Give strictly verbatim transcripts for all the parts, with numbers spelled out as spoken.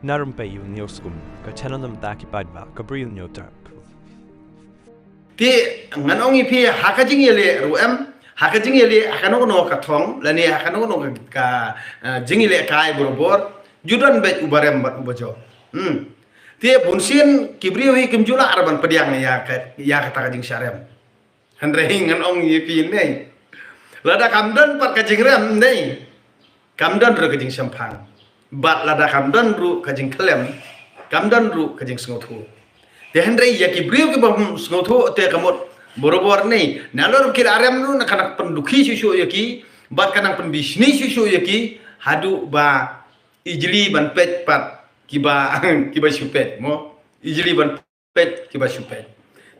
Narum pei u niu skum ka channel nam ta ki paidbah ka Bri u niu trap. Te ngan ong ïa phi ha ka jingïaleh ruh em, ha ka jingïaleh ha kano kano ka thong lane ha kano kano ka, ka, eh, jingïaleh kai borabor, ju don beit uba rem bad uba jop. Hmm. Te bunsien ki briew hi kim ju lah ruh ban pdiang ïa ka, ïa kata ka jingshah rem. Hynrei ngan ong ïa phi ne, lada kam don pat ka jingrem ne, kam don ruh ka jingshemphang. Bad lada kam don ruh ka jingkhlem, kam don ruh ka jingsngewthuh. Te hynrei ïa ki briew kiba sngewthuh te ka mut borabor ne, nalor ki la rem ruh na ka nang pyndukhi shuh shuh ïa ki, bad ka nang pynbishni shuh shuh ïa ki, haduh ba i jli ban peit pat kiba, kiba shu peit mo. I jli ban peit kiba shu peit.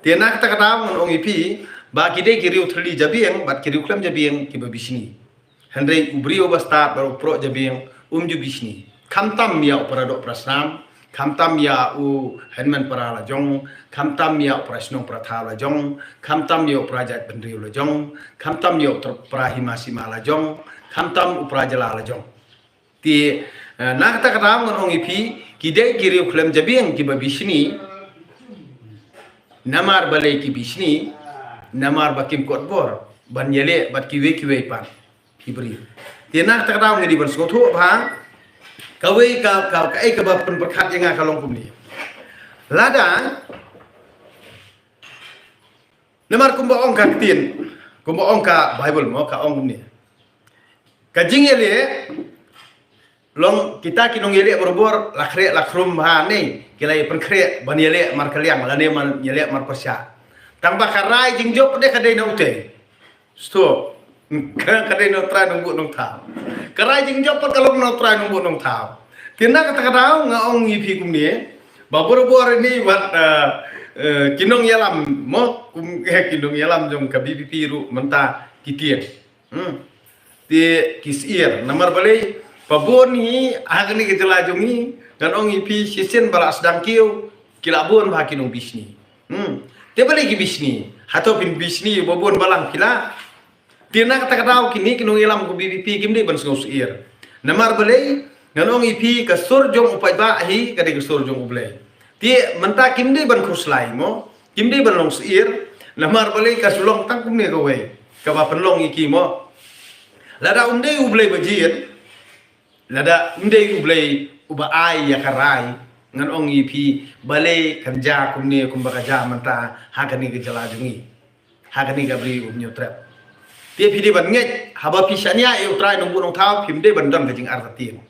Te na kata ka daw ngan ong ïa phi ba ki dei ki riew thylli jabieng bad ki riew khlem jabieng kiba bishni. Hynrei u briew ba stad bad u proh jabieng um ju bishni. Khamtam ïa u para doh para snam, khamtam ïa u hynmen para la jong, khamtam ïa u para shnong para thaw la jong, khamtam ïa u para jaitbynriew la jong, khamtam ïa u tr-, para hima sima la jong, khamtam u para jylla la jong. Te, eh, na kata ka daw ngan ong ïa phi, ki dei ki riew khlem jabieng kiba bishni, namar balei ki bishni, namar ba kim kot bor ban ïaleh bad kiwei kiwei pat ki briew. Te na kata ka daw ngi dei ban sngewthuh ba kawei ka, ka, kaei kaba pynpyrkhat ïa nga ka long kumne. Lada Namar kumba ong ka ktien, kumba ong ka Bible mo, ka ong kumne. Ka jingïaleh, long kita ki nongïaleh borabor, la khreh la khrum bha ne, ki la ïa pynkhreh ban ïaleh markylliang lane ban ïaleh marpyrshah. Tang ba ka rai jingjop de ka dei na utei. Sto. Ka, ka dei na U Trai Nongbuh Nongthaw. Ka rai jingjop pat ka long na U Trai Nongbuh Nongthaw. Te na kata ka daw nga ong ïa phi kumne, ba borabor ine wat, eh, eh, ki nongïalam mo, kum, eh, ki nongïalam jong ka V P P ruh mynta ki tieng. Hmm. Te ki syiar, namar balei, ba bun hi ha kane ka jylla jong ngi, ngan ong ïa phi shisien ba la sdang kiew, ki la bun bha ki nongbishni. Hmm. Te balei ki bishni, hato phin bishni ba bun balang ki la. Te na kata ka daw kine ki nongïalam ka V P P kim dei ban sngew syiar. Namar balei, ngan ong ïa phi ka sur jong u paidbah hi ka dei ka sur jong U Blei. Te mynta kim dei ban khuslai mo, kim dei ban long syiar. Namar balei, ka shu long tang kumne kawei kaba pynlong ïa ki mo. Lada um dei U Blei ba jied, lada um dei U Blei uba ai ïa ka rai, ngan ong ïa phi balei kan jia kumne kumba ka jia mynta ha kane ka jylla jong ngi, ha kane ka Bri u Hynñiewtrep. Te phi dei ban ngeit haba phi shaniah ïa U Trai Nongbuh Nongthaw, phim dei ban don ka jingartatien.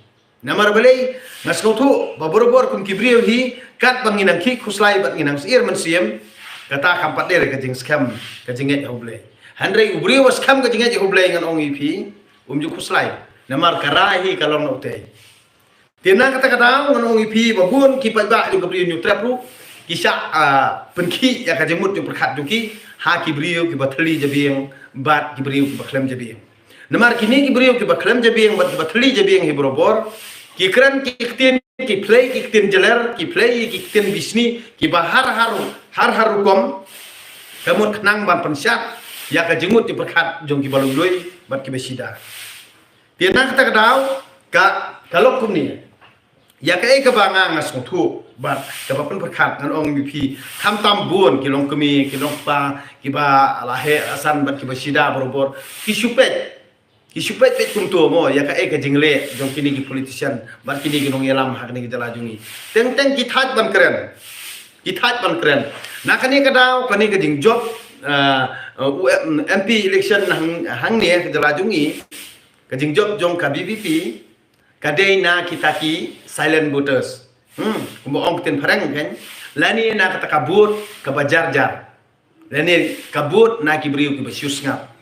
Namar balei, nga sngewthuh ba borabor kum ki briew hi, katba ngi nang khih khuslai bad ngi nang syiar mynsiem, kata kam pat dei ka jingskhem ka jingngeit ha U Blei. Hynrei u briew ba skhem ka jingngeit ha U Blei, ngan ong ïa phi, um ju khuslai. Namar ka rai hi ka long na utei. Te na kata ka daw ngan ong ïa phi ba bun ki paidbah jong ka Bri u Hynñiewtrep ruh ki shah, ah, pynkhih ïa ka jingmut jingpyrkhat jong ki ha ki briew kiba thylli jabieng bad ki briew kiba khlem jabieng. Namar kine ki briew kiba khlem jabieng bad kiba thylli jabieng hi borabor ki kren ki ktien, ki plie ki ktien jler, ki plie ki ktien bishni kiba har har, har har rukom, ka mut khnang ban pynshad ïa ka jingmut jingpyrkhat jong kiba lui lui bad kiba shida. Te na kata ka daw ka, ka long kumne. Ïa kaei kaba nga nga sngewthuh bad kaba pynpyrkhat, ngan ong ïa phi, khamtam bun ki longkmie ki longkpa kiba la heh la san bad kiba shida borabor ki shu peit, ki shu peit peit kumto mo ïa kaei ka jingleh jong kine ki politician bad kine ki nongïalam ha kane ka jylla jong ngi. Teng teng ki thait ban kren, ki thait ban kren. Na kane ka daw kane ka jingjop, ah, uh, M P election hang, hangne ka jylla jong ngi, ka jingjop jong ka V P P ka dei na kita ki silent voters. Hmm, kumba ong ktien phareng kan, lane na kata ka vote kaba jar jar, lane ka vote na ki briew kiba shu sngap.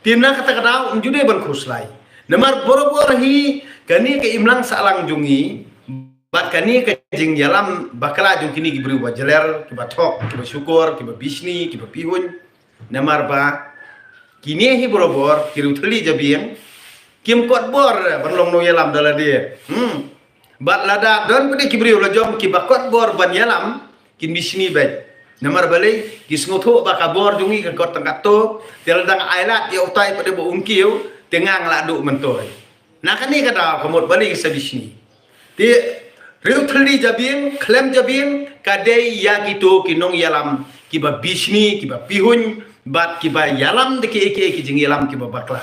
Te na kata ka daw um ju dei ban khuslai. Namar borabor hi kane ka imlang sahlang jong ngi bad kane ka jingïalam bakla jong kine ki briew ba jler, kiba thok, kiba shukor, kiba bishni, kiba pihuiñ. Namar ba kine hi borabor ki riew thylli jabieng, kim kot bor ban long nongïalam da lade. Hmm. Bad lada don pat ki briew la jong kiba kot bor ban ïalam, kin bishni beit. Namar balei? Ki sngewthuh ba ka bor jong ngi ka kot tang katto, te lada nga ailad ïa utai pat ba um kiew, te nga nga la duh myntoi. Na kane ka daw ka mut balei ki sa bishni. Te Riew thylli jabieng, khlem jabieng, ka dei ïa kito ki nongïalam kiba bishni, kiba pihuiñ, bad kiba ïalam da ki, ki, ki jingïalam kiba bakla.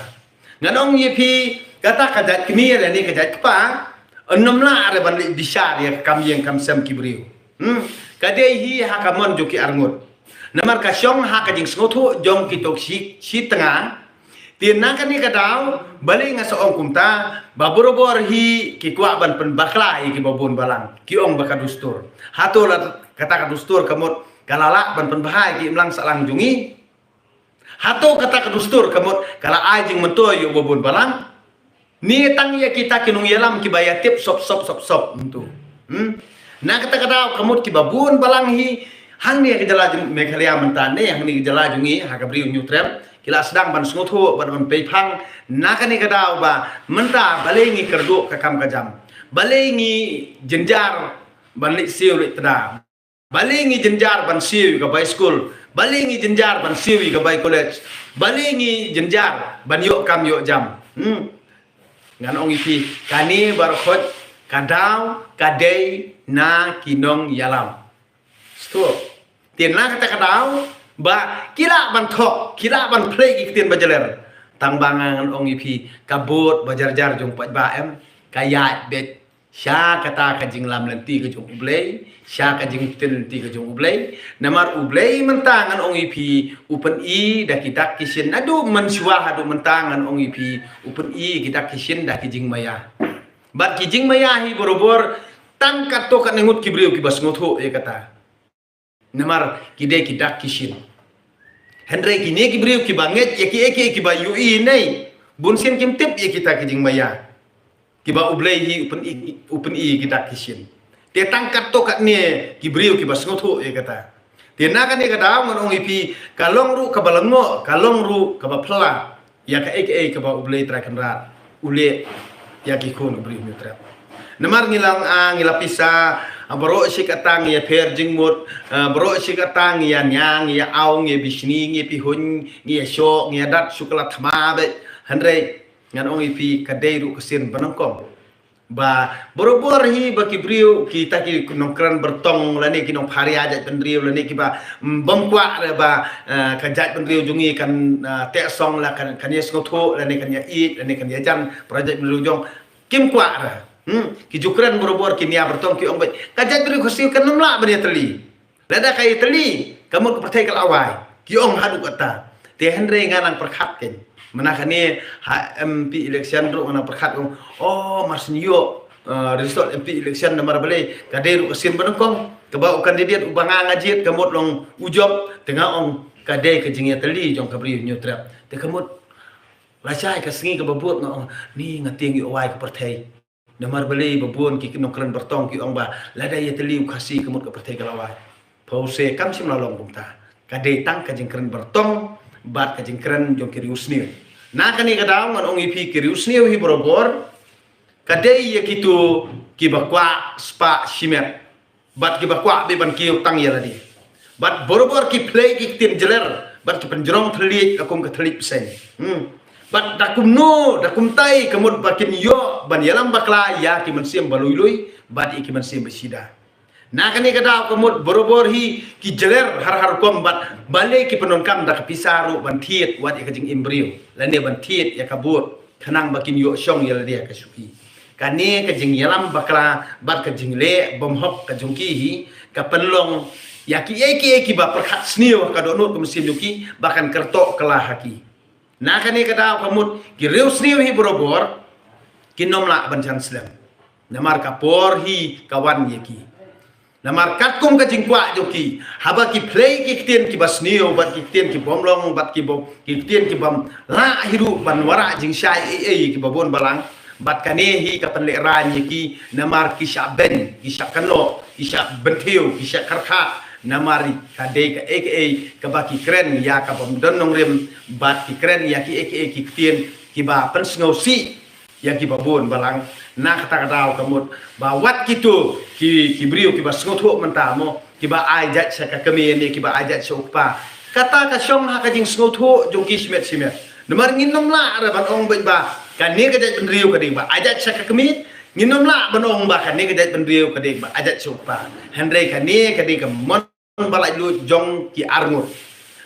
Ngan ong ïa phi, kata ka jait kmie lane ka jait kpa, ym lah re ban leit bishar ïa ka kam ïing kam sem ki briew. Hmm? Ka dei hi ha ka mon jong ki arngut. Namar ka shong ha ka jingsngewthuh jong kito shi, shi tnga. Te na kane ka daw, balei nga sa ong kumta, ba barabor hi ki kwah ban pynbakla ïa kiba bun balang, ki ong ba ka dustur. Hato la kata ka dustur ka mut ka la lah ban pynbha ïa ki imlang sahlang jong ngi? Hato kata ka dustur ka mut ka la ai jingmyntoi ïa uba bun balang? Ne tang ïa kita ki nongïalam kiba ïa tip sop sop sop sop mynta. Hmm? Na kata ka daw ka mut kiba bun balang hi hangne ka jylla jong Meghalaya mynta ne hangne ka jylla jong ngi ha ka Bri u Hynñiewtrep ki la sdang ban sngewthuh bad ban peiphang na kane ka daw ba mynta balei ngi kyrduh ka kam ka jam. Balei ngi jynjar ban leit siew leit tda. Balei ngi jynjar ban siew ïa ka bai skul. Balei ngi jynjar ban siew ïa ka bai college. Balei ngi jynjar ban ïoh kam ïoh jam. Hmm. Ngan ong ïa phi, kane baroh khoit ka daw ka dei na ki nongïalam. Stop. Te na kata ka daw ba ki lah ban thok, ki lah ban plie ki ktien ba jler. Tang ba ngan ong ïa phi, ka bud ba jar jar jong paidbah em, ka ïaid beit sha kata ka jinglam lynti ka jong U Blei, sha ka jingpyntip lynti ka jong U Blei. Namar U Blei mynta ngan ong ïa phi u pyni da ki dak ki shin. Naduh mynshuwa haduh mynta ngan ong ïa phi u pyni ki dak ki shin da ki jingmaïa. Bad ki jingmaïa hi barabor tang katto katne ngut ki briew kiba sngewthuh ïa kata. Namar ki dei ki dak ki shin. Hynrei kine ki briew kiba ngeit ïa kiei kiei kiba ïohi ne bunsien kim tip ïa kita ki jingmaïa. Kiba U Blei hi u pyni, u pyni ïa ki dak ki shin. Te tang katto katne ki briew kiba sngewthuh ïa kata. Te na kane ka daw ngan ong ïa phi ka long ruh kaba lyngngoh, ka long ruh kaba phylla. Ïa kaei kaei kaba U Blei Trai Kynrad u leh ïa ki khun ka Bri u Hynñiewtrep. Namar ngi la, ah, ngi la pisa, ah, baroh shi katta ngi ïa pher jingmut, ah, baroh shi katta ngi ïa nia, ngi ïa aw, ngi ïa bishni, ngi ïa pihuiñ, ngi ïa shoh, ngi ïa dat shu ka la thma beit. Hynrei ngan ong ïa phi ka dei ruh ka sien ba nyngkong. Ba barabor hi ba ki briew kita ki nongkren byrtong lane ki nongpharia jaitbynriew lane kiba, mm, bym kwah re ba, eh, ka jaitbynriew jong ngi kan, eh, teh song la kan, kan ïa sngewthuh lane kan ïa ïeit lane kan ïa jan para jaitbynriew jong kim kwah re. Hmm, ki ju kren barabor ki nia byrtong ki ong beit ka jaitbynriew Khasi kan ym lah ban ïa tylli. Lada ka ïa tylli, ka mut ka pyrthei ka la wai. Ki ong haduh katta. Te hynrei nga nang pyrkhat kein. Mynta kane ha M P election ruh nga nang pyrkhat ong, oh, mar shu ïoh, eh, result M P election namar balei, ka dei ruh ka sien ba nyngkong. Kaba u candidate uba nga nga jied ka mut long u jop, te nga ong ka dei ka jingïatylli jong ka Bri u Hynñiewtrep. Te ka mut lashai ka sngi kaba bud nga ong, ni nga tieng ïoh wai ka pyrthei. Namar balei ba bun ki nongkren byrtong ki ong ba lada ïatylli u Khasi ka mut ka pyrthei ka la wai. Pause kam shym la long kumta. Ka dei tang ka jingkren byrtong bad ka jingkren jong ki riewsniew. Na kane ka daw ngan ong ïa phi ki riewsniew hi barabor ka dei ïa kito kiba kwah spah shimet. Bad kiba kwah beit ban kiew tang ïa lade. Bad barabor ki plie ki ktien jler bad ki pynjrong thylliej la kum ka thylliej bseiñ. Hmm. Bad da kumno, da kumtai ka mut ba kin ïoh ban ïalam bakla ïa ki mynsiem ba lui lui bad ïa ki mynsiem ba shida. Na kane ka daw ka mut barabor hi ki jler har har kum bad balei ki pyndonkam da ka pisa ruh ban thied wat ïa ka jingim briew lane ban thied ïa ka bud. Khnang ba kin ïoh shong ïa lade ha ka shuki. Kane ka jingïalam bakla bad ka jingleh bymhok ka jong ki hi ka pynlong ïa kiei kiei kiba pyrkhat sniew ha ka dohnud ka mynsiem jong ki ba kan kyrtoh kylla ha ki. Na kane ka daw ka mut ki riewsniew hi barabor kin ym lah ban jan slem. Namar ka por hi ka wan ïa ki. Namar katkum ka jingkwah jong ki, haba ki plie ki ktien kiba sniew bad ki ktien ki bym long bad ki bym, ki ktien ki bym lah hi ruh ban wanrah jingshai ei ei kiba bun balang. Bad kane hi ka pynlehraiñ ïa ki namar ki shah beiñ, ki shah kynnoh, ki shah bynthiew, ki shah kyrkhu. Namar ka dei kaei kaei kaba ki kren ïa ka bym don nongrim bad ki kren ïa kiei kiei ki ktien kiba pynsngewsih ïa kiba bun balang. Na kata ka daw ka mut ba wat kito ki, ki briew kiba sngewthuh mynta mo, kiba ai jait sha ka kmie ne kiba ai jait sha u kpa. Kata ka shong ha ka jingsngewthuh jong ki shimet shimet. Namar ngin ym lah re ban ong beit ba kane ka jaitbynriew ka dei ba ai jait sha ka kmie, Ngin ym lah ban ong ba kane ka jaitbynriew ka dei ba ai jait sha u kpa. Hynrei kane ka dei ka mon ba laitluid jong ki arngut.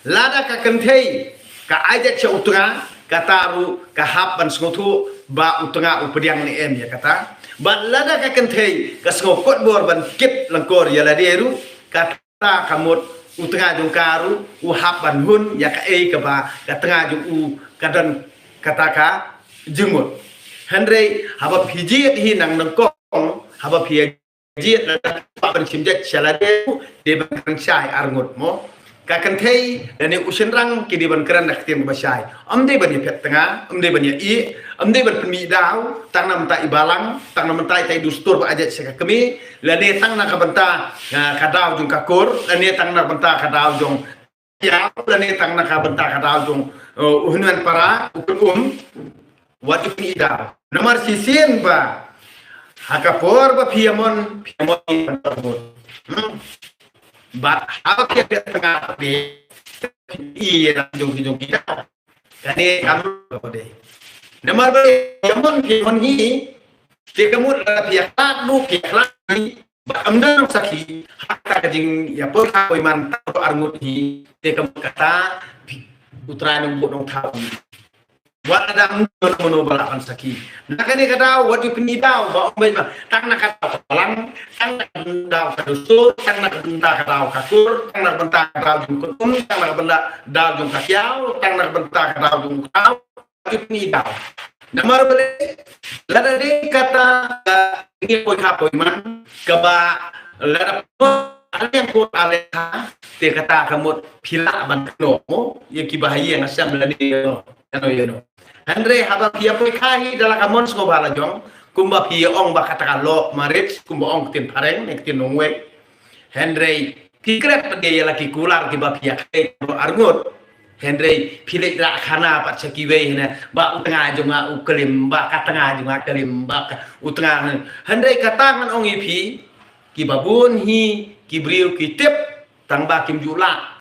Lada ka kynthei ka ai jait sha u tnga, kata ruh ka hap ban sngewthuh ba u tnga u pdiang ne em ïa kata. Bad lada ka kynthei ka sngew kot bor ban kit lyngkor ïa lade ruh, kata ka mut u tnga jong ka ruh u hap ban hun ïa kaei kaba ka tnga jong u ka don kata ka jingmut. Hynrei haba phi jied hi nang nyngkong, haba phi jied lada kwah ban shim jait sha lade ruh, dei ban kren shai arngut mo. Ka kynthei lane u shynrang ki dei ban kren da ka ktien kaba shai. Ym dei ban ïaphet tnga, ym dei ban ïaieh, ym dei ban pynmih daw tang na bynta i balang, tang na bynta itai i dustur ba ai jait sha ka kmie, lane tang na ka bynta, ah, ka daw jong ka kur, lane tang na bynta ka daw jong ka kiaw, lane tang na ka bynta ka daw jong, eh, u hynmen para, u kynum. Wat ju pynïoh daw. Namar shisien ba ha ka por ba phi ïamon, phi ïamon ïa ka bor. Hmm. Bad haba phi ïaphet tnga, phi ïa jong ki jong ki daw. Kane kam ka dei. Namar ba ïamon phi ïamon hi, te ka mut lada phi ïakhlad ruh, phi ïakhlad hi, ba ym don sakhi, ha kata ka jingïapoi kha poi man tang arngut hi, te ka mut kata, phi, u Trai un buh nongthaw hi. Wat lada ym don mano ba lah ban sakhi. Na kane ka daw, wat ju pynïoh daw, ba ym beit ba, tang na ka daw ka balang, tang na ka daw ka dustur, tang na ka bynta ka daw ka kur, tang na ka bynta ka daw jong ka kynum, tang na ka bynta daw jong ka kiaw, tang na ka bynta ka daw jong u thaw, wat ju pynïoh daw. Namar balei, lada dei kata ka jingïapoi kha poi man, kaba lada pynïoh aleng ko aleng kha, te kata ka mut phi lah ban kynnoh mo ïa kiba ha ïing ha sem lane ïano ïano. Hynrei haba phi ïapoi kha hi da la ka mon sngewbha la jong, kumba phi ong ba kata ka love marriage, kumba ong ktien phareng ne ktien nongwei. Hynrei phi kret pat ïa la ki kular kiba phi ïakhlei arngut. Hynrei phi leit rah khana pat sha kiwei hynne, ba u tnga jong nga u klim, ba ka tnga jong nga klim, ba ka u tnga. Hynrei kata ngan ong ïa phi, kiba bun hi ki briew ki tip, tang ba kim ju lah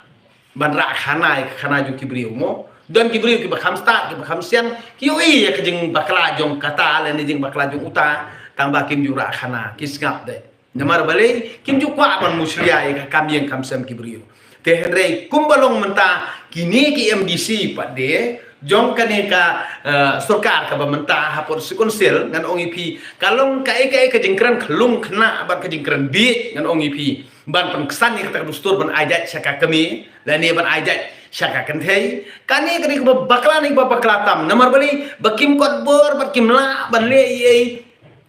ban rah khana ïa ka khana jong ki briew mo. Don ki briew kiba kham stad, kiba kham sian, ki ïohi ïa ka jingbakla jong kata lane jingbakla jong uta, tang ba kim ju rah khana, ki sngap de. Namar balei, kim ju kwah ban mushlia ïa ka kam ïing kam sem ki briew. Te hynrei kumba long mynta kine ki M D C pat de jong kane ka, eh, sorkar kaba mynta ha por Council, ngan ong ïa phi, ka long kaei kaei ka jingkren khlung khynnah bad ka jingkren bieit, ngan ong ïa phi, ban pynksan ïa kata ka dustur ban ai jait sha ka kmie lane ban ai jait sha ka kynthei. Kane ka dei kaba bakla ne kaba bakla tam. Namar balei, ba kim kot bor bad kim lah ban leh ei ei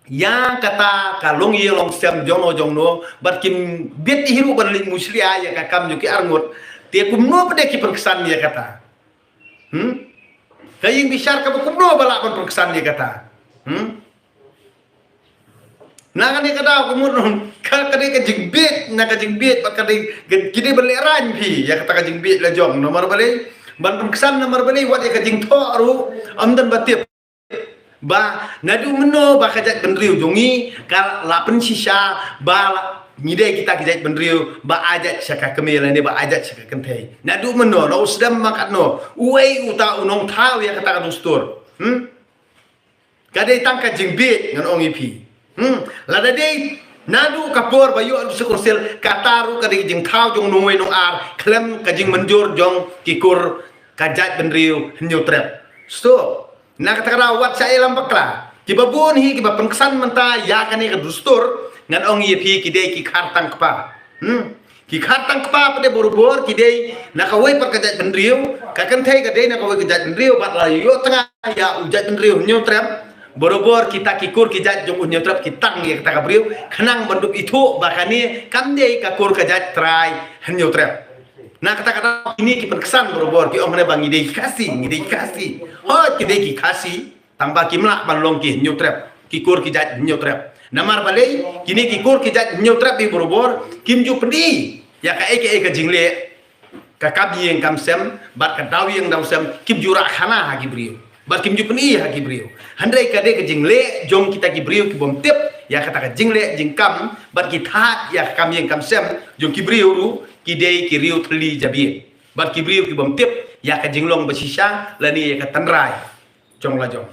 ïa kata ka longïing longsem jongno jongno, bad kim bit hi ruh ban leit mushlia ïa ka kam jong ki arngut. Te kumno pat de ki pynksan ïa kata? Hmm? Ka ïing bishar kaba kumno ba lah ban pynksan ïa kata? Hmm? Na kane ka daw ka mut ka, ka dei ka jingbieit, na ka jingbieit, ba ka dei, ka, ki dei ban lehraiñ phi ïa kata ka jingbieit la jong. Namar balei, ban pynksan namar balei, wat ïa ka jingthoh ruh ym don ba tip. Ba naduh mynno ba ka jaitbynriew jong ngi ka la pynshisha ba la, ngi dei kita ki jaitbynriew ba ai jait sha ka kmie lane ba ai jait sha ka kynthei? Naduh mynno, na u sdang ma katno, uei uta u nongthaw ïa kata ka dustur? Hmm? Ka dei tang ka jingbieit, ngan ong ïa phi. Hmm, lada dei naduh ka por ba ïoh Council, kata ruh ka dei jingthaw jong nongwei nongar khlem ka jingmynjur jong ki kur ka jaitbynriew Hynñiewtrep. Stop. Na kata ka daw wat sha ïalam bakla. Kiba bun hi kiba pynksan mynta ïa kane ka dustur, ngan ong ïa phi, ki dei ki khartang kpa. Hmm. Ki khartang kpa pat de barabor ki dei na kawei pat ka jaitbynriew, ka kynthei ka dei na kawei ka jaitbynriew, bad la ïoh tnga ïa u jaitbynriew Hynñiewtrep. Barabor kita ki kur ki jait jong u Hynñiewtrep ki tang ïa kata ka briew khnang ban dup ithuh ba kane kam dei ka kur ka jait trai Hynñiewtrep. Na kata ka daw kine ki pynksan barabor, ki ong ne ba ngi dei ki Khasi, ngi dei ki Khasi. Hooid, ki dei ki Khasi. Tang ba kim lah ban long ki Hynñiewtrep, ki kur ki jait Hynñiewtrep. Namar balei, kine ki kur ki jait Hynñiewtrep hi barabor kim ju pyni ïa kaei kaei ka jingleh, ka kam ïing kam sem bad ka daw ïing daw sem, kim ju rah khana ha ki briew bad kim ju pyni ha ki briew. Hynrei ka dei ka jingleh jong kita ki briew ki bym tip ïa kata ka jingleh jingkam, bad ki thait ïa ka kam ïing kam sem jong ki briew ruh, ki dei ki riew thylli jabieng. Bad ki briew ki bym tip ïa ka jinglong ba shisha lane ïa ka tynrai jong la jong.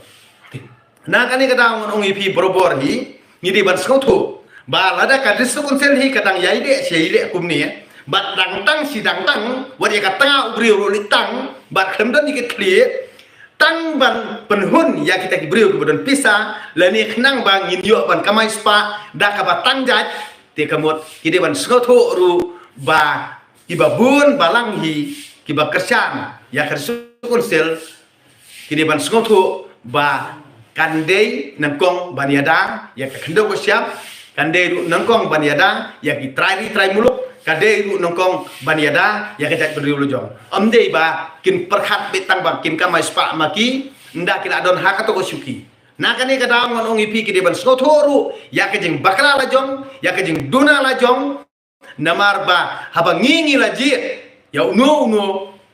Na kane ka daw ngan ong ïa phi, barabor hi ngi dei ban sngewthuh ba lada ka District Council hi ka dang ïai leh shi ïai leh kumne, bad dang tang shi dang tang, wat ïa ka tnga u briew ruh leit tang, bad khlem don ïa ki khlieh, tang ban pynhun ïa kita ki briew kiba don pisa, lane khnang ba ngin ïoh ban kamai spah da kaba tang jait, te ka mut ki dei ban sngewthuh ruh ba kiba bun balang hi kiba kyrshan ïa ka District Council, ki dei ban sngewthuh ba kan dei nyngkong ban ïada ïa ka khyndew ka shyiap, kan dei ruh nyngkong ban ïada ïa ki trai ri trai muluk, kan dei ruh nyngkong ban ïada ïa ka jaitbynriew lajong. Ym dei ba kin pyrkhat beit tang ba kin kamai spah ma ki, ynda ki la don ha kato ka shuki. Na kane ka daw ngan ong ïa phi, ki dei ban sngewthuh ruh ïa ka jingbakla lajong, ïa ka jingduna lajong, namar ba haba ngi ngi la jied ïa uno uno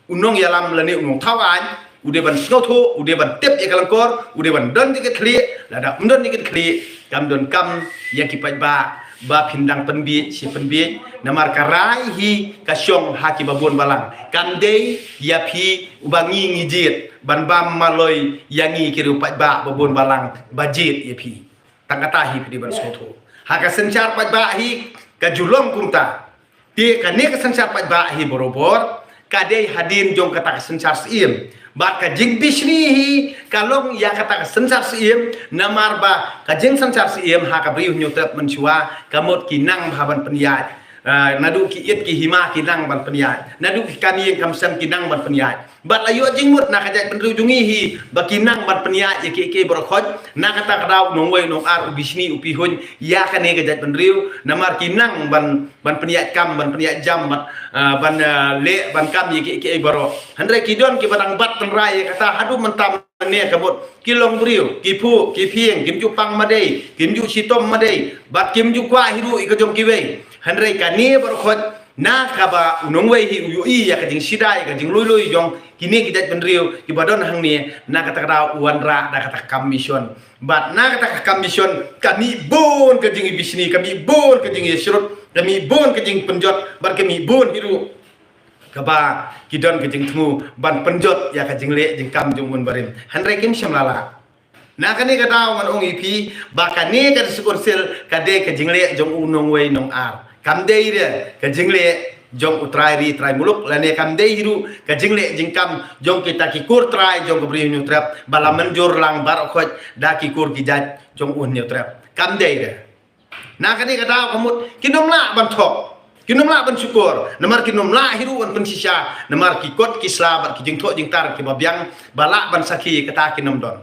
u nongïalam lane u nongthaw aiñ, u dei ban sngewthuh, u dei ban tip ïa ka lyngkor, u dei ban don ïa ki khlieh, lada ym don ïa ki khlieh kam donkam ïa ki paidbah ba phin dang pynbiej shi pynbiej, namar ka rai hi ka shong ha kiba bun balang. Kam dei ïa phi uba ngi ngi jied ban bam maloi ïa ngi ki riew paidbah ba bun balang ba jied ïa phi. Tang kata hi phi dei ban sngewthuh. Ha ka synshar paidbah hi ka ju long kumta. Te kane ka synshar paidbah hi barabor ka dei hadien jong kata ka synshar syiem. Bad ka jingbishni hi ka long ïa kata ka synshar syiem, namar ba ka jingsynshar syiem ha ka Bri u Hynñiewtrep mynshuwa ka mut ki nang bha ban pynïaid. Ah, naduh ki it ki hima ki nang ban pynïaid, naduh ki kam ïing kam sem ki nang ban pynïaid. Bad la ïoh jingmut na ka jaitbynriew jong ngi hi ba ki nang ban pynïaid ïa kiei kiei baroh khoit. Na kata ka daw u nongwei u nongar, u bishni u pihuiñ ïa kane ka jaitbynriew, namar ki nang ban, ban pynïaid kam, ban pynïaid jam, ban, ah, ban, ah, leh ban kam ïa kiei kiei baroh. Hynrei ki don kiba dang bat tynrai ïa kata haduh mynta. Ne ka mut ki long briew ki phuh ki phieng, kim ju pang madei, kim ju shitom madei, bad kim ju kwah hi ruh ïa ka jong kiwei. Hynrei kane baroh khoit na kaba u nongwei hi u ïohi ïa ka jingshida, ïa ka jinglui lui jong kine ki jaitbynriew kiba don hangne, na kata ka daw u wanrah da kata ka kam mission. Bad na kata ka kam mission ka mih bun ka jingïabishni, ka mih bun ka jingïashrut, ka mih bun ka jingpynjot, bad ka mih bun hi ruh kaba ki don ka jingthmu ban pynjot ïa ka jingleh jingkam jong u mynbarim. Hynrei kim shym la lah. Na kane ka daw ngan ong ïa phi ba kane ka District Council ka dei ka jingleh jong u nongwei nongar. Kam dei de ka jingleh jong u trai ri trai muluk, lane kam dei hi ruh ka jingleh jingkam jong kita ki kur trai jong ka Bri u Hynñiewtrep ba la mynjur lang baroh khoit da ki kur ki jait jong u Hynñiewtrep. Kam dei de. Na kane ka daw ka mut kin ym lah ban thok, kin ym lah ban shukor, namar kin ym lah hi ruh ban pynshisha, namar ki kot ki sla bad ki jingthoh jingtar kiba biang ba lah ban sakhi kata kin ym don.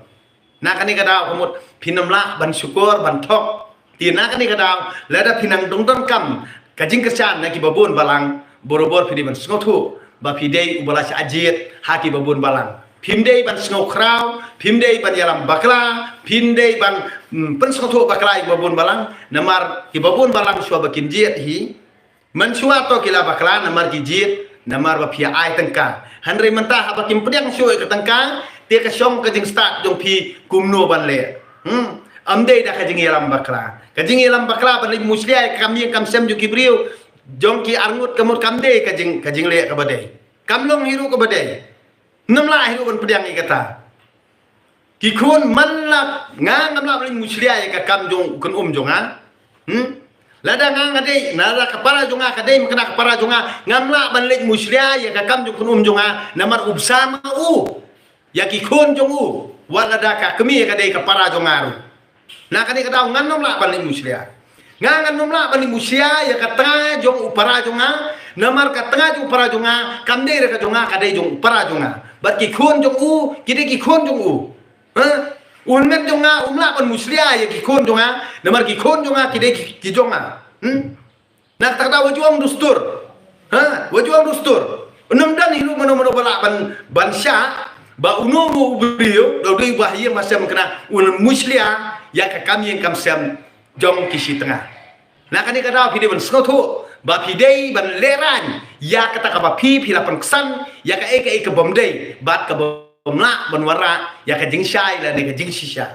Na kane ka daw ka mut phin ym lah ban shukor ban thok. Te na kane ka daw lada phi nang dang donkam ka jingkyrshan na kiba bun balang, barabor phi dei ban sngewthuh ba phi dei uba la shah jied ha kiba bun balang. Phim dei ban sngewkhraw, phim dei ban ïalam bakla, phim dei ban, mm, pynsngewthuh bakla ïa kiba bun balang, namar kiba bun balang shuwa ba kin jied hi. Mynshuwa to ki la bakla namar ki jied, namar ba phi ai tyngka. Hynrei mynta haba kim pdiang shuh ïa ka tyngka, te ka shong ka jingstad jong phi kumno ban leh. Hmm. Ym dei da ka jingïalam bakla. Ka jingïalam bakla ban leit mushlia ïa ka kam ïing kam sem jong ki briew, jong ki arngut ka mut kam dei ka jing, ka jingleh kaba dei. Kam long hi ruh kaba dei. Ngam lah hi ruh ban pdiang ïa kata. Ki khun man la nga ngam lah ban leit mushlia ïa ka kam jong u kynum jong nga. Hmm? Lada nga nga dei, lada ka para jong nga ka dei, ma kane ka para jong nga, ngam lah ban leit mushlia ïa ka kam jong u kynum jong nga, namar u bsa ma u ïa ki khun jong u. Wat lada ka kmie ka dei ka para jong nga ruh. Na kane ka daw ngan ym lah ban leit mushlia. Nga ngan ym lah ban leit mushlia ïa ka tnga jong u para jong nga, namar ka tnga jong u para jong nga kam dei re ka jong nga, ka dei jong u para jong nga. Bad ki khun jong u ki dei ki khun jong u. Ha? U hynmen jong nga um lah ban mushlia ïa ki khun jong nga, namar ki khun jong nga ki dei ki, ki jong nga. Hmm? Na kata ka daw wa ju ong dustur. Ha, wa ju ong dustur. Ym don hi ruh mano mano ba lah ban, ban shah ba uno uno u briew, dei ba ha ïing ha sem kane, un mushlia ïa ka kam ïing kam sem jong ki shi tnga. Na kane ka daw phi dei ban sngewthuh ba phi dei ban lehraiñ ïa kata kaba phi, phi la pynksan ïa kaei kaei ka bym dei bad ka bym lah ban wanrah ïa ka jingshai lane ka jingshisha.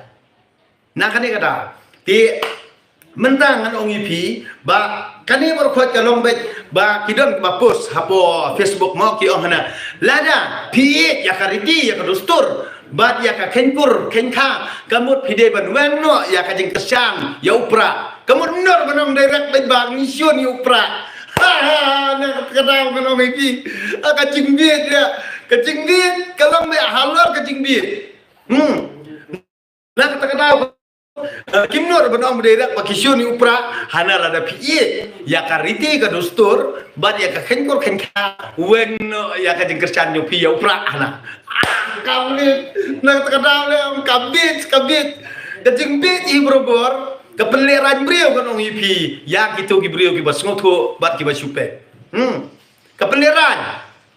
Na kane ka daw te mynta ngan ong ïa phi ba kane baroh khoit ka long beit ba ki don ba post hapoh Facebook mo, ki ong hana, lada phi ïeit ïa ka riti ïa ka dustur Bad ïa ka khein kur khein kha, ka mut phi dei ban weng noh ïa ka jingkyrshan ïa u Prah. Ka mut nor ban ong direct beit ba ngi shun ïa u Prah. Ha ha, na kata ka daw ngan ong ïa phi, ah, ka jingbieit ïa, ka jingbieit ka long beit halor ka jingbieit. Hmm. Na kata ka daw, eh, kim nor ban ong direct ba ki shun ïa u Prah, hana lada phi ïeit ïa ka riti ka dustur bad ïa ka khein kur khein kha, weng noh ïa ka jingkyrshan jong phi ïa u Prah hana. Ah, ka bieit. Na kata ka daw leh, ka bieit, ka bieit. Ka jingbieit hi barabor, ka pynlehraiñ briew ngan ong ïa phi, ïa kito ki briew kiba sngewthuh bad kiba shu peit. Hmm. Ka pynlehraiñ.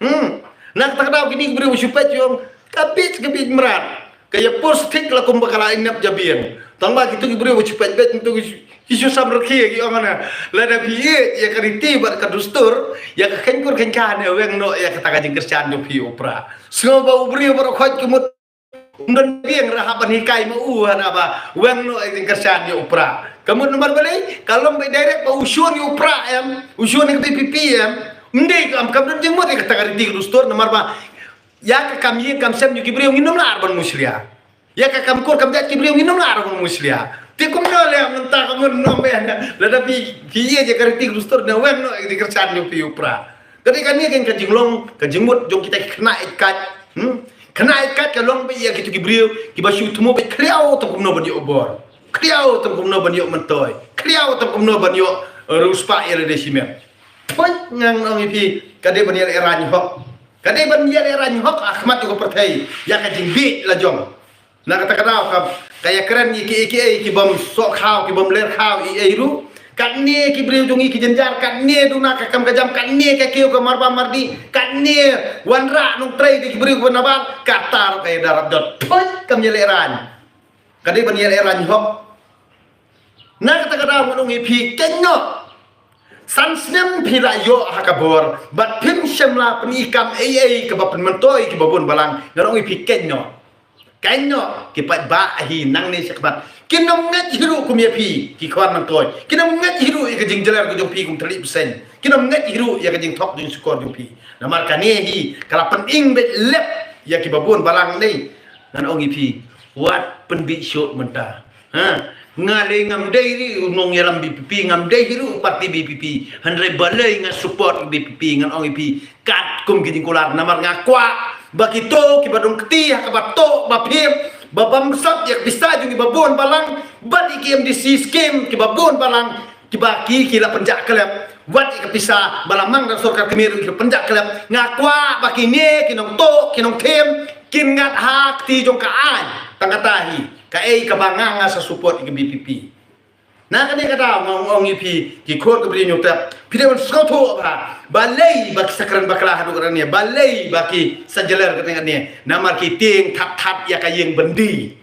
Hmm. Na kata ka daw kine ki briew ba shu peit ïong, ka bieit, ka bieit mrad. Ka ïa post thik la kumba ka la ïnep jabieng. Tang ba kito ki briew ba shu peit beit, kito ki shu, ki shu sam rkhie ki ong hana. Lada phi ïeit ïa ka riti bad ka dustur, ïa ka khein kur khein kha ne, weng noh ïa kata ka jingkyrshan jong phi ïa u Prah. Sngewbha u briew baroh khoit ka mut ym don biang, ra hap ban hikai ma u hana ba weng noh ïa ka jingkyrshan ïa u Prah. Ka mut namar balei? Ka long beit direct ba u shun ïa u Prah em, u shun ïa ka VPP em. Ym dei, kam, kam don jingmut ïa kata ka riti ka dustur, namar ba ïa ka kam ïing kam sem jong ki briew ngin ym lah ban mushlia. Ïa ka kam kur kam jait ki briew ngin ym lah ban mushlia. Te kumno leh mynta ka mut nong beit hana, lada phi, phi ïeit ïa ka riti ka dustur ne, weng noh ïa ka jingkyrshan jong phi ïa u Prah. Ka dei kane ka jinglong ka jingmut jong kita ki khynnah ïeit kait. Hmm? Khynnah ïeit kait ka long beit ïa kito ki briew kiba shu thmu beit khliaw tang kumno ban ïoh bor, khliaw tang kumno ban ïoh myntoi, khliaw tang kumno ban ïoh, eh, riewspah ïa lade shimet. Poi, ngan ong ïa phi, ka dei ban ïa lehraiñ hok. Ka dei ban ïa lehraiñ hok ha khmat jong ka pyrthei ïa ka jingbieit la jong. Na kata ka daw ka, ka ïa kren ïa kiei kiei ki bym soh khaw, ki bym ler khaw ei ei ruh. Katne ki briew jong ngi ki jynjar, katne duna ka kam ka jam, katne ka kiew ka marba mardi, katne wanrah nongtrei da ki briew kiba nabar, kata ruh ka ïa darap jot. Poi, kam ïa lehraiñ. Ka dei ban ïa lehraiñ hok. Na kata ka daw ngan ong ïa phi, khein noh. San snem phi la ïoh ha ka bor bad phim shym la pyni kam ei ei kaba pynmyntoi kiba bun balang, ngan ong ïa phi, khein noh. Khein noh, ki paidbah hi nangne shakhmat kin ym ngeit hi ruh kum ïa phi ki khwan myntoi, kin ym ngeit hi ruh ïa ka jingjler ka jong phi kum thylliej bseiñ, kin ym ngeit hi ruh ïa ka jingthok jingshukor jong phi. Namar kane hi ka la pynim beit lep ïa kiba bun balang ne. Ngan ong ïa phi, wat pynbit shuh mynta. Ha, nga lei ngam dei ruh u nongïalam VPP, ngam dei hi ruh u party VPP. Hynrei balei nga support VPP, ngan ong ïa phi, katkum ki jingkular, namar nga kwah ba kito kiba don kti ha kaba toh ba phim, ba bam sap ïa ka pisa jong kiba bun balang bad ïa ki MDC scheme kiba bun balang, kiba ki, ki la pynjah klep. Wat ïa ka pisa ba la mang da sorkar kmie ruh ki la pynjah klep. Nga kwah ba kine ki nongtuh, ki nongthim, kin ngat ha kti jong ka aiñ. Tang kata hi, kaei kaba nga, nga sa support ïa ka VPP. Na kane ka daw nga ong ïa phi, ki khun ka Bri Hynñiewtrep, phi dei ban sngewthuh ba balei ba ki sa kren bakla haduh katne, balei ba ki sa jler katne katne. Namar ki tieng that that ïa ka ïing byndi.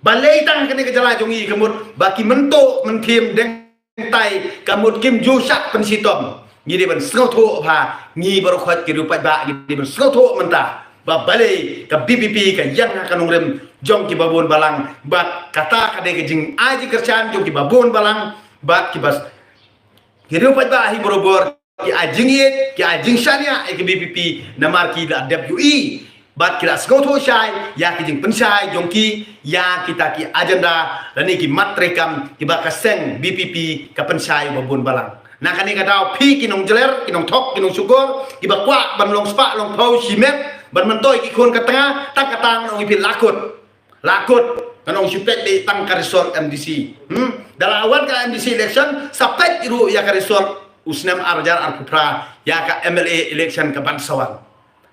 Balei tang kane ka jylla jong ngi ka mut ba ki myntuh mynthim deng tai ka mut kim ju shah pynshitom. Ngi dei ban sngewthuh ba ngi baroh khoit ki riew paidbah ngi dei ban sngewthuh mynta ba balei ka VPP ka ïeng ha ka nongrim jong kiba bun balang, bad kata ka dei ka jingai jingkyrshan jong kiba bun balang bad kiba Ki riew paidbah hi barabor ki ai jingïeit, ki ai jingshaniah ïa ka VPP namar ki la dep ïohi bad ki la sngewthuh shai ïa ki jingpynshai jong ki ïa kita ki agenda lane ki mat treikam kiba ka seng VPP ka pynshai ba bun balang. Na kane ka daw phi ki nongjler, ki nongthok, ki nongshukor, kiba kwah ban long spah long phew shimet ban myntoi ki khun ka tnga, tang kata ngan ong ïa phi la kut. La kut, ngan ong shu peit dei tang ka result MDC. Hmm? Da la wan ka MDC election, sa peit ruh ïa ka result u snem ar hajar arphew phra ïa ka MLA election ka ban sa wan.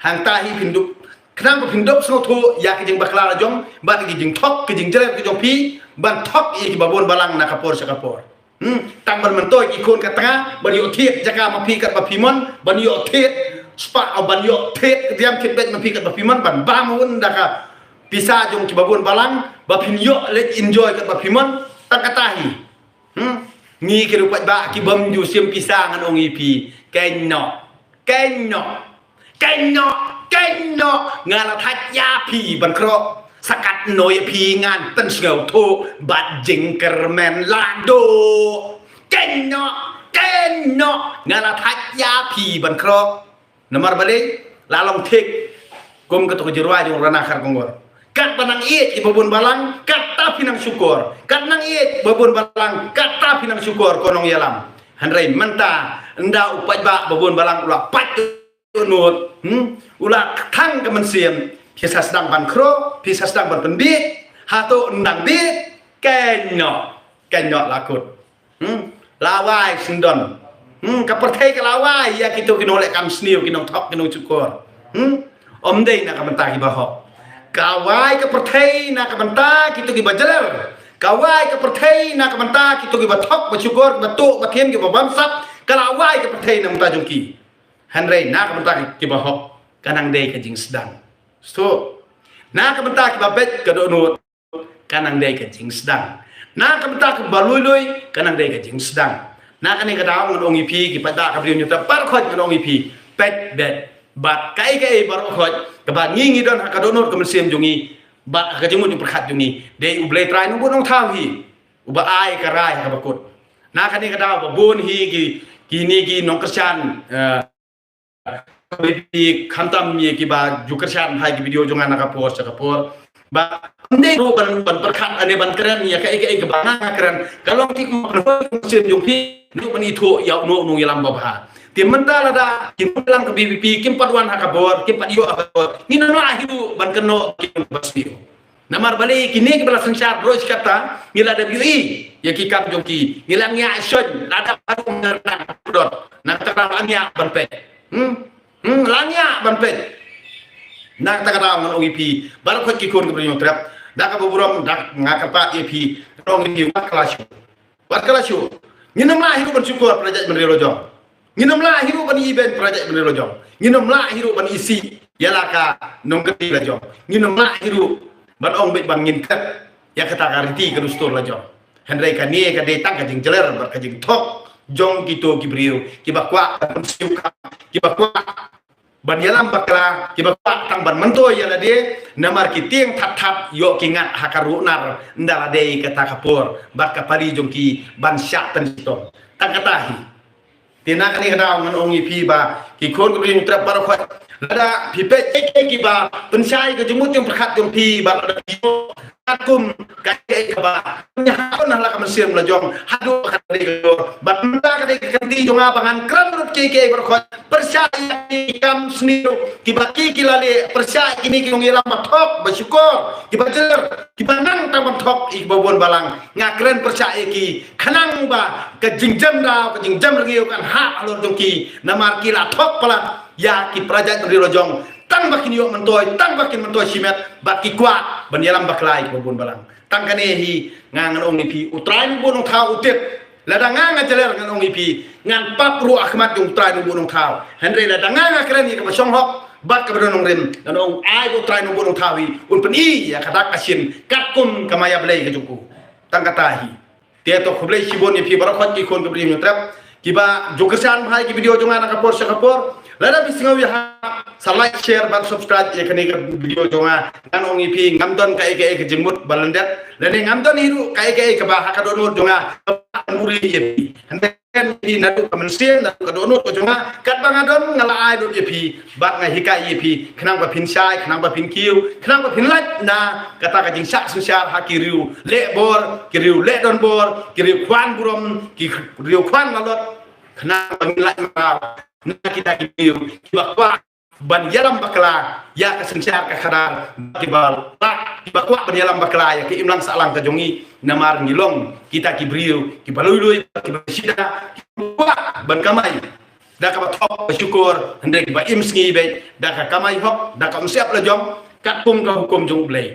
Hangta hi phin dup, khnang ba phin dup sngewthuh ïa ki jingbakla la jong bad ki jingthok, ki jingjrem ki jong phi ban thok ïa kiba bun balang na ka por sha ka por. Hmm, tang ban myntoi ki khun ka tnga, ban ïoh thied jaka ma phi kat ba phi mon, ban ïoh thied spah, ban ïoh thied diam thied beit ma phi kat ba phi mon, ban bam hun da ka pisa jong kiba bun balang ba phin ïoh leit enjoy kat ba phi mon, tang kata hi. Hmm, ngi ki riew paidbah ki bym ju shim pisa ngan ong ïa phi, kynnoh. Kynnoh. Kynnoh, kynnoh, nga la thait ïa phi ban khroh. Sa katno ïa phi ngan pynsngewthuh bad jingkyrmen lado. Kynnoh, kynnoh, nga la thait ïa phi ban khroh. Namar balei, la long thik kum kato ka jingrwai jong u Rana Kharkongor. Katba nang ïeit ïa ba bun balang, katta phi nang shukor. Kat nang ïeit ba bun balang, katta phi nang shukor, ko nongïalam. Hynrei mynta, ynda u paidbah ba bun balang u la pait dohnud, hmm? U la thang ka mynsiem, phi sa sdang ban khroh, phi sa sdang ban pynbiej, hato ym dang biej, kynnoh, kynnoh la kut. Hmm? La wai sngewdon. Hmm? Ka pyrthei ka la wai ïa kito ki nongleh kam sniew, ki nongthok, ki nongshukor. Hmm? Ym dei na ka bynta ki bahok. Ka wai ka pyrthei na ka bynta kito ki bajler. Ka wai ka pyrthei na ka bynta kito ki bathok, bashukor, ki batuh, bathiam, ki babamsap. Ka la wai ka pyrthei na ka bynta jong ki. Hynrei na ka bynta ki bahok, ka nang dei ka jingsdang. So, na ka bynta ki babeit ka dohnud, ka nang dei ka jingsdang. Na ka bynta ki baluilui, ka nang dei ka jingsdang. Na kane ka daw ngan ong ïa phi, ki paidbah ka Bri u Hynñiewtrep baroh khoit ngan ong ïa phi, peit beit. Bad kaei kaei baroh khoit kaba ngi ngi don ha ka dohnud ka mynsiem jong ngi, bad ha ka jingmut jingpyrkhat jong ngi, dei U Blei Trai Nongbuh Nongthaw hi uba ai ka rai ha kaba kut. Na kane ka daw ba bun hi ki, kine ki nongkyrshan, eh, khamtam ïa kiba ju kyrshan ha ki video jong nga na ka por sha ka por. Ba ym dei ruh ban, ban pyrkhat ne ban kren ïa kaei kaei kaba nga nga kren. Ka long ki, ka long ki mynsiem jong phi, ruh ban ithuh ïa uno uno u nongïalam babha. Te mynta lada ki nongïalam ka V P P kim pat wan ha ka bor, kim pat ïoh ha ka bor, ngin ym lah hi ruh ban kynnoh ki ba sniew. Namar balei kine kiba la synshar baroh shi katta, ngi la dep ïohi ïa ki kam jong ki, ngi la ngiah shon, la dep haduh ngi la dep dot. Na kata ka daw la ngiah ban peit. Hmm? Hmm, la ngiah ban peit. Na kata ka daw ngan ong ïa phi, baroh khoit ki khun ka Bri u Hynñiewtrep, da kaba burom, da nga kyrpad ïa phi, ngan ong ïa phi, wat ka la shuh. Wat ka la shuh. Ngin ym lah hi ruh ban shukor para jaitbynriew la jong. Ngin ym lah hi ruh ban ibeiñ para jaitbynriew la jong. Ngin ym lah hi ruh ban isih ïa la ka nongkynti la jong. Ngin ym lah hi ruh ban ong beit ba ngin klet ïa kata ka riti ka dustur la jong. Hynrei kane ka dei tang ka jingjler bad ka jingthok jong kito ki briew kiba kwah ban pynsiewkam, kiba kwah ban ïalam bakla, kiba kwah tang ban myntoi ïa lade, namar ki tieng that that ïoh ki ngat ha ka ruhnar ynda la dei kata ka por bad ka pali jong ki ban shah pynshitom. Tang kata hi. Te na kane ka daw ngan ong ïa phi ba ki khun ka Bri u Hynñiewtrep baroh khoit, lada phi peit kiei kiei kiba pynshai ka jingmut jingpyrkhat jong phi, ba lada phi ïoh katkum kaei kaei kaba ngi ha la ka mynsiem la jong haduh ka dei ka dor. Bad mynta ka dei ka kynti jong nga ba ngan kren lut kiei kiei baroh khoit, pyrshah ïa ki kam sniew kiba ki ki la leh, pyrshah ïa kine ki nongïalam ba thok, ba shukor, kiba jer, kiba nang tang ban thok ïa kiba bun balang. Nga kren pyrshah ïa ki khnang ba ka jingjem daw, ka jingjem rngiew kan hap halor jong ki, namar ki la thok palat ïa ki para jaitbynriew la jong tang ba kin ïoh myntoi, tang ba kin myntoi shimet, bad ki kwah ban ïalam bakla ïa kiba bun balang. Tang kane hi nga ngan ong ïa phi, U Trai Nongbuh Nongthaw u tip. Lada nga nga jler ngan ong ïa phi, ngan pap ruh ha khmat jong U Trai Nongbuh Nongthaw. Hynrei lada nga nga kren ïa kaba shong hok bad kaba don nongrim, ngan ong ai ba U Trai Nongbuh Nongthaw hi un pyni ïa ka dak ka shin katkum ka maya Blei ka jong u. Tang kata hi. Te to khublei shibun ïa phi baroh khoit ki khun ka Bri u Hynñiewtrep kiba ju kyrshan bha ïa ki video jong nga na ka por sha ka por. Lada phi sngew ïahap, sa like, share bad subscribe ïa kane ka video jong nga. Ngan ong ïa phi ngam don kaei kaei ka jingmut ba lyndet, lane ngam don hi ruh kaei kaei kaba ha ka dohnud jong nga kaba uri ïa phi. Hynrei phi naduh ka mynsiem, naduh ka dohnud ka jong nga, katba nga don nga la ai lut ïa phi bad nga hikai ïa phi khnang ba phin shai, khnang ba phin kiew, khnang ba phin lait na kata ka jingshah synshar ha ki riew leh bor, ki riew leh donbor, ki riew khwan burom, ki riew khwan lalot, khnang ba ngin lait marwei na kita ki briew kiba kwah ban ïalam bakla ïa ka synshar ka khadar, kiba kwah, kiba kwah ban ïalam bakla ïa ka imlang sahlang ka jong ngi, namar ngi long kita ki briew kiba lui lui, kiba shida, kiba kwah ban kamai da kaba thok ba shukor, hynrei kiba im sngi beit da ka kamai hok, da ka umsyep la jong katkum ka hukum jong U Blei.